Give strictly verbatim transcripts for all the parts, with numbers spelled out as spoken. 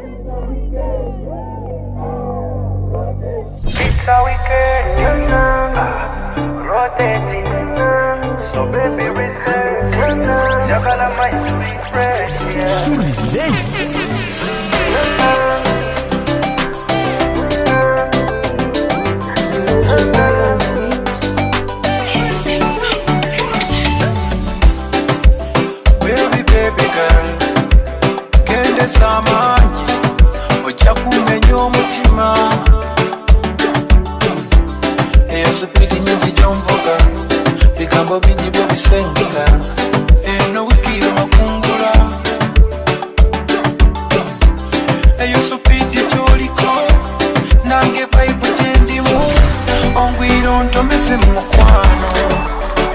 It's a weekend, rotating. So baby, reset. You're gonna make me fresh. Baby, baby girl, kendeza amaanyi, ojja kumenya omutima. Eyo supidi nyingi gy'onvuga, bigambo bingi bye bisengeka. Eno wiiki y'amakungula. Eyo supidi gy'oliko, nange vibe gye ndimu. Ongwira ontomeze mu mukwano,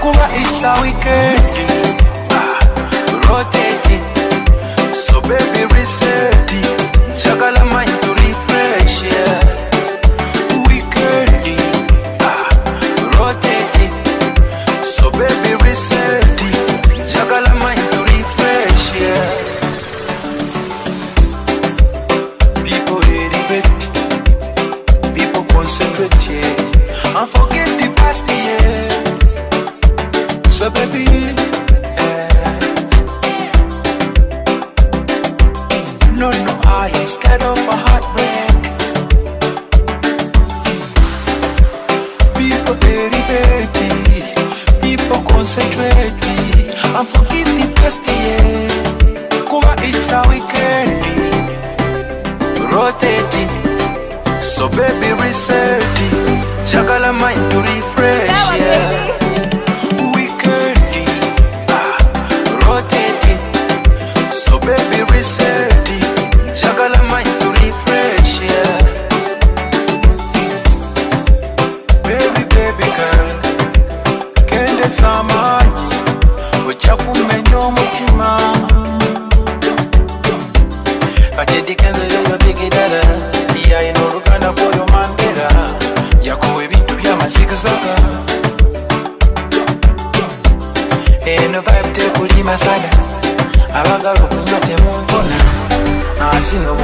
kuba it's a weekend. Ah, rotate. So baby, reset. Njagala mind to refresh, yeah. Weekend. Ah, rotate. So baby, reset. Njagala mind to refresh, yeah. People elevate. People concentrate, yeah. And forget the past, yeah. So baby, eh. No, no, I am scared of a heartbreak. People elevate, people concentrate, and forget the past, yeah. Kuba it's a weekend. Rotate. So baby, reset. Njagala mind to refresh, yeah. Weekend. Ah, rotate. So baby, reset. Njagala mind to refresh, yeah. Baby, baby girl, kendeza amaanyi, ojja kumenya omutima. Kati Eddy Kenzo yoyo big dala, yalina oluganda kwoyo Mandela. Yakuwa ebintu bya mazikizaga. Eno vibe tekuli masada, abagala okunywa temunfuna. Asino